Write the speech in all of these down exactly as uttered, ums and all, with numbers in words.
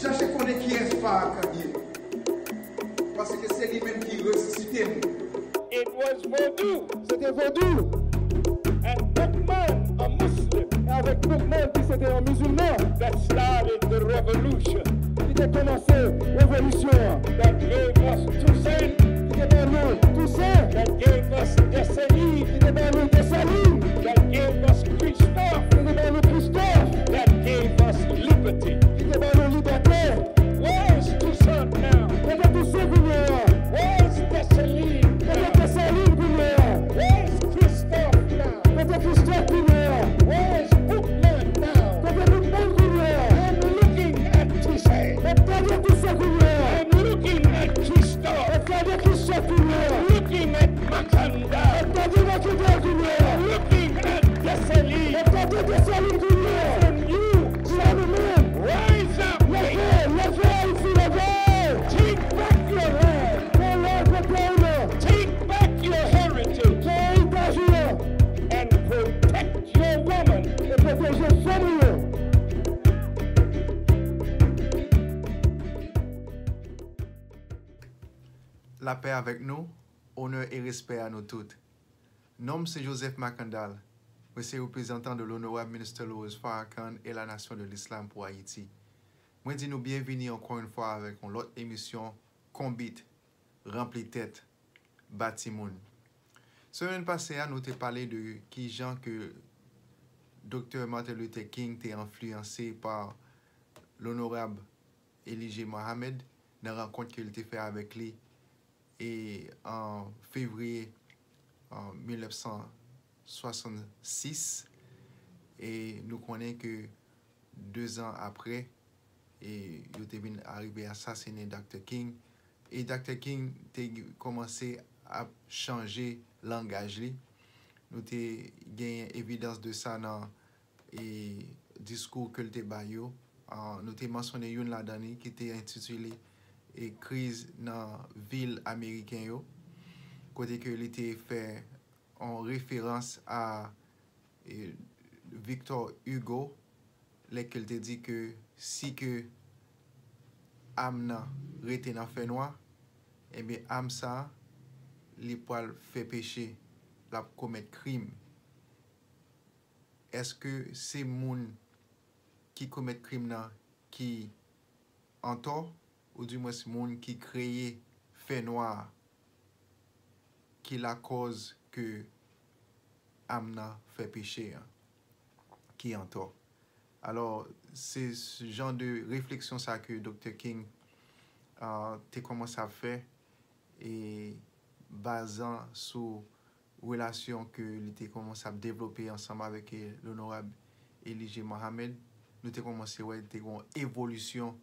Chache konnen kiyès Farrakhan ye. Paske se li menm ki resisite m. It was Vodou Se te vodou. and Boukman, a Muslim, E avèk Boukman ki se te yon mizilman that started the revolution ki te kòmanse revolisyon an. that gave us Toussaint, Ki te ban nou Tousen. that gave us Dessalines, Ki te ban nou Desalin. that gave us Christophe, Ki te ban nou Kristòf. that gave us liberty. Ki te ban nou libète. Where is Toussaint now? Kote Tousen kounye a? Where is Dessalines Kote now? Desalin kounye a? Where is Christophe now? Kote Kristòf kounye a? Where is Boukman now? Kote Boukman kounye a? I'm looking at Toussaint. Mwen gade Tousen kounye a. I'm looking at Christophe. Mwen gade Kristòf kounye a. Looking at Makanda. Mwen gade Makanda kounye a. Looking at Dessalines. Mwen gade Desalin kounye a. And you Pou nou menm. rise up. Leve, leve Ayiti, leve. Take back your land. Pran laj pou peyi nou. Take back your heritage. Pran eritaj nou. And protect your woman. E pwoteje fanm nou. Lapè avèk nou, onè e respè a nou tout. Non m se Joseph Makandal. Mwen se reprezantan de l'honorable Minister Louis Farrakhan et la Nation de l'Islam pour Haïti. Mwen di nou byenvini ankò yon fwa avèk yon lòt emisyon Konbit, Ranpli Tèt, Ba Timoun. Semèn pase a, nou te pale de kijan ke Doktè Martin Luther King te enfliyanse pa l'honorable Elijah Muhammad nan rankont ke li te fè avèk li e an fevriye an mil nèf san swasannsis e nou konnen ke dezan apre e yo te vin arive asasinen Doktè King e Doktè King te kòmanse ap chanje langaj li. Nou te genyen evidans de sa nan e diskou ke l te bay yo. Ah, nou te mansyonnen youn ladan li ki te entitile e Kriz nan Vil Ameriken yo, kote ke li te fè yon referans a e, Victor Hugo lè ke l te di ke si ke am nan rete nan fènwa, ebyen am sa a li pral fè peche, l ap komèt krim. Èske se moun ki komèt krim nan ki antò, oudimwens moun ki kreye fènwa a ki lakòz ke am nan fè peche an ki antò? Alò, se jan de refleksyon sa ke Doktè King ah, te kòmanse ap fè e bazan sou relasyon ke li te kòmanse ap devlope ansanm avèk eh, l'honorable Elijah Muhammad, nou te kòmanse wè te gen yon evolisyon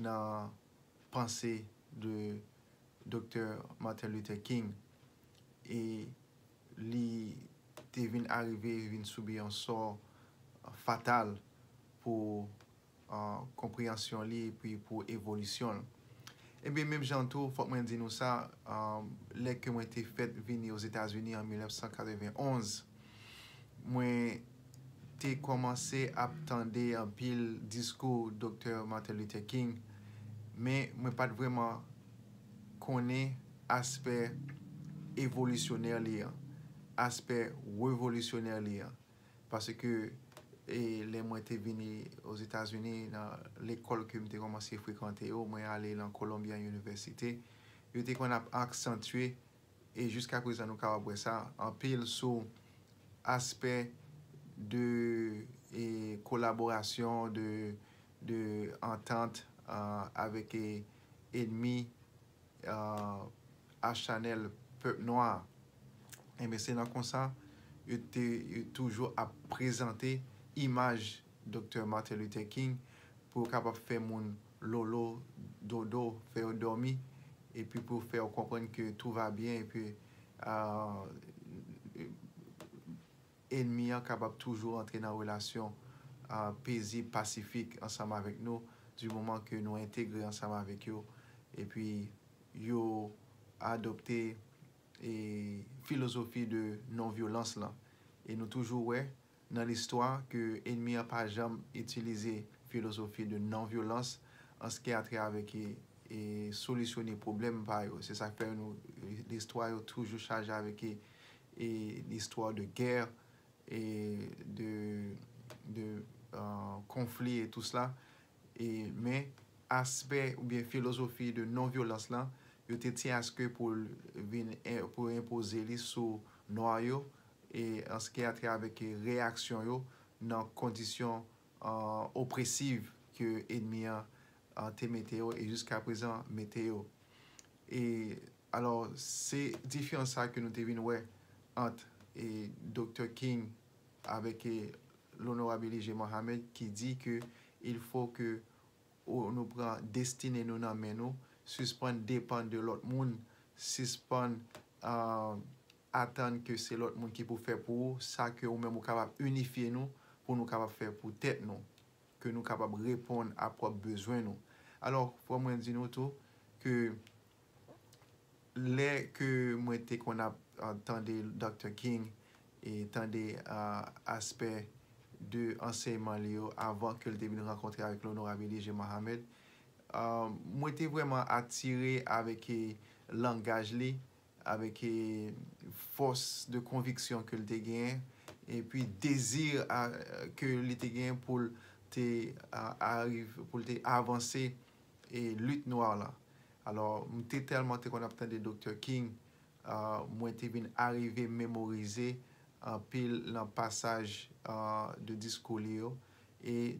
nan panse de Doktè Martin Luther King e li te vin arive vin sibi yon sò fatal pou an konpreyansyon li epi pou evolisyon l. Ebyen, menm jan tou, fòk mwen di nou sa, an, lè ke mwen te fèt vini Ozetazini an mil nèf san katrevenn onz, mwen te kòmanse ap tande anpil diskou Doktè Martin Luther King, men mwen pa t vrèman konnen aspè evolisyonè li an, aspè revolisyonè li an. Paske e, lè mwen te vini Ozetazini, nan lekòl ke m te kòmanse frekante yo, mwen ale nan Columbia University, yo te konn ap aksantye, e jiska prezan nou kapab wè sa, anpil sou aspè de e, kolaborasyon, de, de antant ah, avèk e, enmi ah, achanèl pèp nwa a. Ebyen, se nan konsa, yo te yo toujou ap prezante imaj Doktè Martin Luther King pou yo kapab fè moun lolo, dodo, fè yo dòmi, epi pou fè yo konprann ke tout va byen, epi ah, enmi an kapab toujou antre nan relasyon ah, pezib, pasifik ansanm avèk nou, di moman ke nou entegre ansanm avèk yo, epi yo adopte e, filozofi de non-vyolans lan. E nou toujou wè nan listwa ke enmi an pa janm itilize filozofi de non-vyolans an se ki a trait avèk e, e solisyone pwoblèm pa yo. Se sa k fè nou, listwa yo toujou chaje avèk e, e listwa de gè, e de, de euh, konfli e tou sela. E, men aspè oubyen filozofi de non-vyolans lan, yo te tyen aske pou l vin en- pou enpoze li sou nwa yo, e an se ki a trait avèk reyaksyon yo nan kondisyon euh, opresiv ke enmi an euh, te mete yo e jiska prezan mete yo. E alò, se diferans sa ke nou te vin wè ant e Doktè King avèk e Lonorab Elijah Muhammad ki di ke il faut que ou nou pran destine nou nan men nou, sispann depann de lòt moun, sispann euh, atann ke se lòt moun ki pou fè pou ou sa ke ou menm ou kapab inifye nou pou nou kapab fè pou tèt nou, ke nou kapab reponn a pwòp bezwen nou. Alò, fò mwen di nou tou ke lè ke mwen te konn ap euh, tande Doktè King e tande euh, aspè de ansèyman li yo avan ke l te vin rankontre avèk Lonorab Elijah Muhammad, euh, mwen te vrèman atire avèk e langaj li, avèk e fòs de konviksyon ke l te genyen, epi dezi a- ke li te genyen pou l te a- arive, pou l te avanse e lit nwa la. Alò, m te tèlman te konn ap tande Doktè King, euh, mwen te vin arive memorize anpil nan pasaj euh, de diskou li yo. E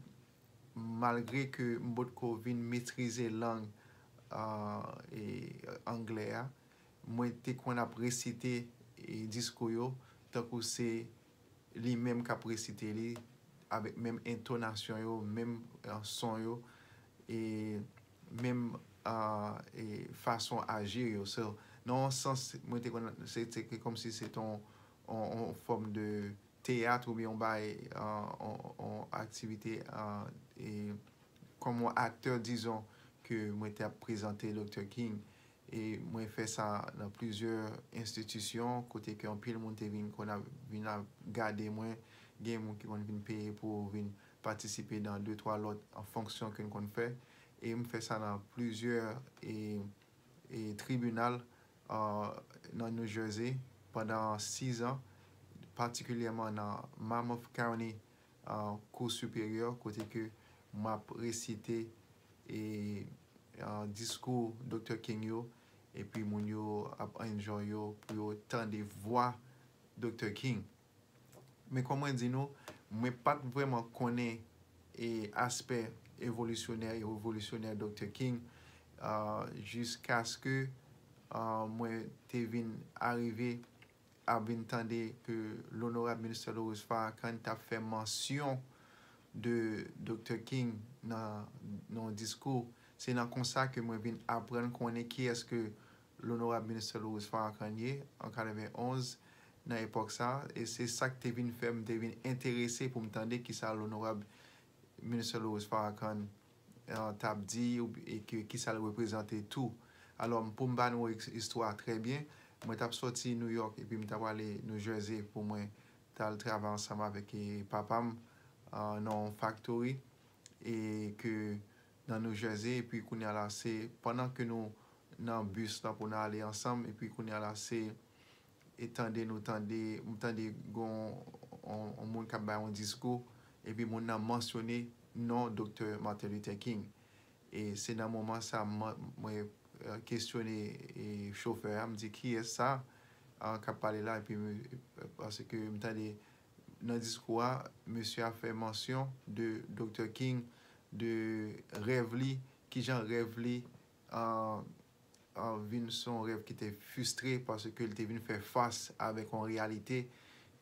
malgre ke m potko vin metrize lang euh, e anglè a, mwen te konn ap resite e diskou yo tankou se li menm k ap resite li avèk menm entonasyon yo, menm euh, son yo, e menm euh, e fason aji yo. So, nan yon sans, mwen te konn, se te kòmsi se te yon, yon, yon fòm de teyat oubyen yon bagay, euh, yon, yon aktivite euh, e kòm yon aktè, dizon, ke mwen te ap prezante Doktè King. E mwen fè sa nan plizyè enstitisyon, kote ke anpil moun te vin konn ap, vin ap gade mwen. Gen moun ki konn vin peye pou vin patisipe nan de, twa lòt an fonksyon ke n konn fè. E m fè sa nan plizyè e, e tribinal euh, nan New Jersey pandan sis an, patikilyèman nan Monmouth County euh, Kou Siperyè, kote ke m ap resite e euh, diskou Doktè King yo, epi moun yo ap enjoy yo pou yo tande vwa Doktè King. Men kòm mwen di nou, mwen pa t vrèman konnen e aspè evolisyonè e revolisyonè Doktè King euh, jiskaske euh, mwen te vin arive ap vin tande ke Lonorab Minister Louis Farrakhan t ap fè mansyon de Doktè King nan, nan yon diskou. Se nan konsa ke mwen vin aprann konnen kiyès ke Lonorab Minister Louis Farrakhan ye an katrevenn onz nan epòk sa, e se sa k te vin fè m te vin enterese pou m tande kisa Lonorab Minister Louis Farrakhan euh, t ap di ou- e ke kisa l reprezante tou. Alò, m- pou m ba nou ek- istwa a trè byen, mwen t ap sòti New York epi m t ap ale New Jersey pou mwen t al travay ansanm avèk e, papa m euh, nan yon factory e ke nan New Jersey, epi kounye a la se pandan ke nou nan bis la pou n ale ansanm, epi kounye a la se e tande nou tande, m tande gon on, on moun k ap bay yon diskou, epi moun nan mansyone non Doktè Martin Luther King. E se nan moman sa m- mwen euh, kesyone e chofè a, m di kiyès sa euh, k ap pale la, epi m- paske m tande nan diskou a, mesye a fè mansyon de Doktè King, de rèv li, kijan rèv li euh, euh, vin se yon rèv ki te fristre paske l te vin fè fas avèk yon reyalite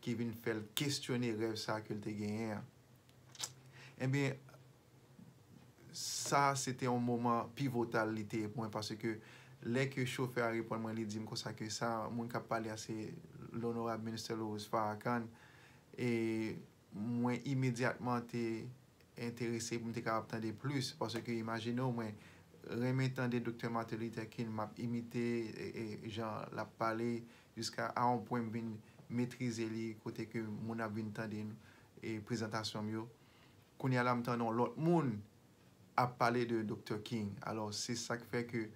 ki vin fè l kesyone rèv sa ke l te genyen an. Ebyen, sa se te yon moman pivotal li te ye pou mwen paske lè ke chofè a reponn mwen, li di m konsa ke sa moun k ap pale a se Lonorab Minister Louis Farrakhan, e mwen imedyatman te enterese pou m te kapab tande plis, paske imajine w, mwen renmen tande Doktè Martin Luther King, m ap imite e, e, jan l ap pale, jiska a yon pwen m vin metrize li, kote ke moun ap vin tande e, prezantasyon m yo. Kounye a la, m tande yon lòt moun ap pale de Doktè King. Alò, se sa k fè ke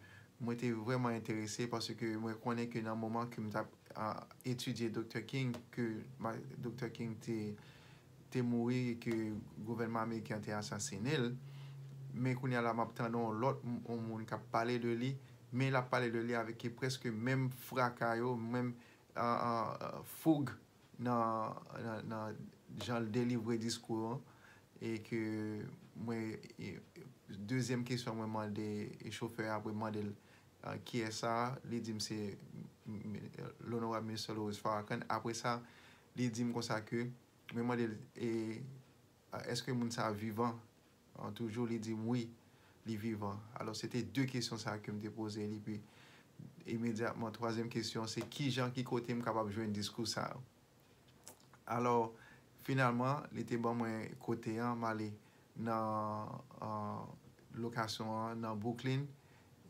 mwen te vrèman enterese, paske mwen konnen ke nan moman ke m t ap, a, etidye Doktè King, ke ma- Doktè King te, te mouri e ke gouvènman ameriken an te asasinen l, men kounye a la, m ap tande yon lòt m- yon moun k ap pale de li, men l ap pale de li avèk prèske menm fraka yo, menm, a, a, a, foug nan, nan, nan jan l delivre diskou an, e ke mwen, e, dezyèm kesyon mwen mande chofè a, apre m mande l, a, kiyès sa, li di m se m- m- Onorab Ministè Lawrence Farrakhan. Apre sa, li di m konsa ke, mwen mande l, e, a, èske moun sa vivan? An, toujou, li di m wi, li vivan. Alò, se te de kesyon sa ke m te poze li, pi imedyatman, twazyèm kesyon, se kijan, ki kote m kapab jwenn diskou sa yo? Alò, finalman, li te ban mwen kote an, m ale nan, an, lokasyon an, nan Brooklyn,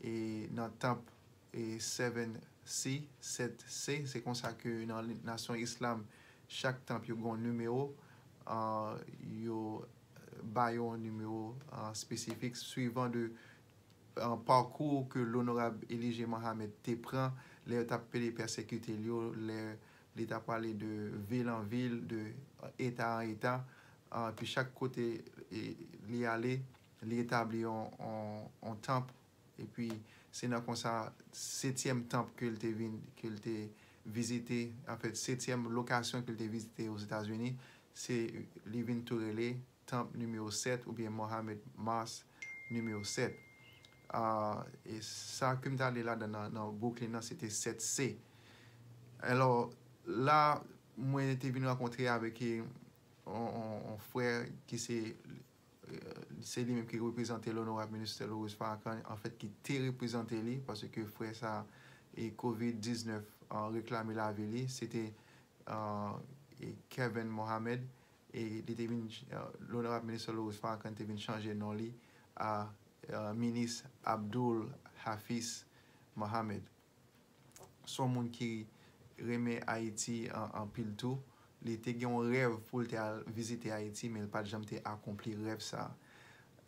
e nan tanp, e seven C, sèt C, se konsa ke nan li- nasyon islam, chak tanp yo gen yon nimewo, a, yo ba yo yon nimewo, a, espesifik, swivan de, a, pakou ke Onorab Elijah Muhammad te pran, lè yo t ap pede pèsekite l yo, lè li t ap pale de vil an vil, de, a, eta an eta, a, epi chak kote, e, li ale, li etabli yon, yon, yon tanp, epi se nan konsa, setyèm tanp ke l te vin, ke l te vizite, anfèt, setyèm lokasyon ke l te vizite Ozetazini, se li vin tou rele tanp nimewo sèt oubyen Mohammed Mosque nimewo sèt. A, e sa ke m t ale ladan nan, nan Brooklyn nan, se te sèt C. Alò, la, mwen te vin rankontre avèk, e, yon, yon, yon frè ki se, e, se li menm ki reprezante Onorab Ministè Lawrence Farrakhan, anfèt, ki te reprezante li, paske frè sa, e, kovid diznèf, a, reklame lavi li. Se te, a, e, Kevin Mohammed, e li te vin, a, Onorab Ministè Lawrence Farrakhan te vin chanje non li a, a, Minis Abdul Hafiz Mohammed. Se yon moun ki renmen Ayiti an- anpil tou. Li te gen yon rèv pou l te al vizite Ayiti, men l pa t janm te akonpli rèv sa a.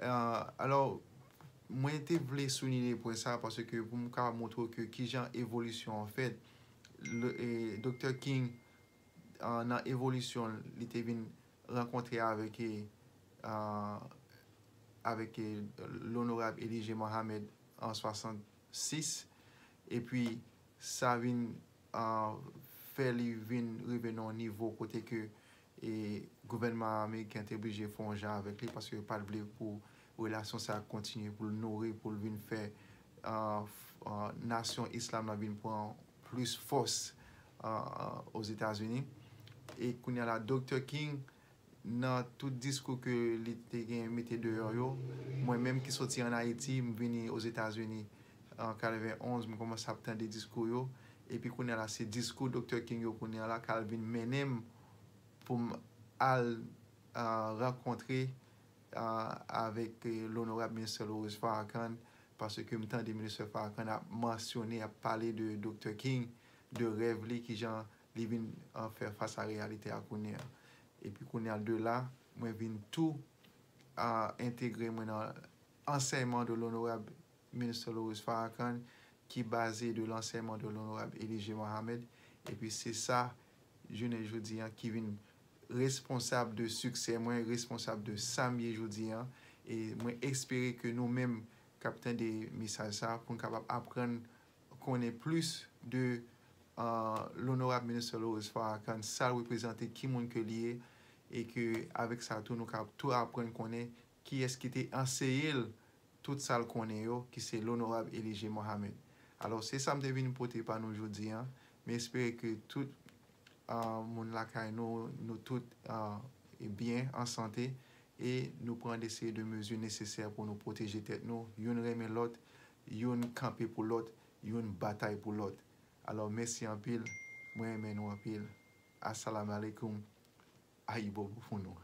A, alò, mwen te vle souliye pwen sa a paske pou m kapab montre w ke kijan evolisyon an fèt. Le- e, Doktè King, a, nan evolisyon l, li te vin rankontre avèk, e, a, avèk, e, Onorab Elijah Muhammad an swasannsis, epi sa vin, a, fè li vin rive nan yon nivo kote ke, e, gouvènman ameriken te oblije fè yon jan avèk li, paske yo pa t vle pou relasyon sa a kontinye, pou l nouri, pou l vin fè, a, f- a, nasyon islam nan vin pran plis fòs, a, a, Ozetazini. E kounye a la, Doktè King, nan tout diskou ke li te gen mete deyò yo, mwen menm ki soti ann Ayiti, m vini Ozetazini an katrevenn onz, m kòmanse ap tande diskou yo. Epi kounye a la, se diskou Doktè King yo kounye a la k al vin mennen m pou m al, a, rankontre, a, avèk, e, Onorab Ministè Lawrence Farrakhan, paske m tande Ministè Farrakhan ap mansyone, ap pale de Doktè King, de rèv li, kijan li vin, a, fè fas a reyalite a kounye a. Epi kounye a, de la, mwen vin tou, a, entegre mwen nan ansèyman de Onorab Ministè Lawrence Farrakhan, ki baze de lansèyman de Onorab Elijah Muhammad. Epi se sa, jounen jodi an, ki vin responsab de siksè mwen, responsab de sa m ye jodi an. E mwen espere ke nou menm k ap tande mesaj sa, pou n kapab aprann konnen plis de, a, Onorab Ministè Lawrence Farrakhan, sa l reprezante, ki moun ke li ye, e ke avèk sa tou, nou ka tou aprann konnen kiyès ki te anseye l tout sa l konnen yo, ki se Onorab Elijah Muhammad. Alò, se sa m te vin pote pa nou jodi an. M espere ke tout, a, moun lakay nou, nou tout, a, byen, an sante, e nou pran de seri de mezi nesesè pou nou pwoteje tèt nou, youn renmen lòt, youn kanpe pou lòt, youn batay pou lòt. Alò, mèsi anpil, mwen renmen nou anpil. Assalamu alaikum, ayibobo pou nou.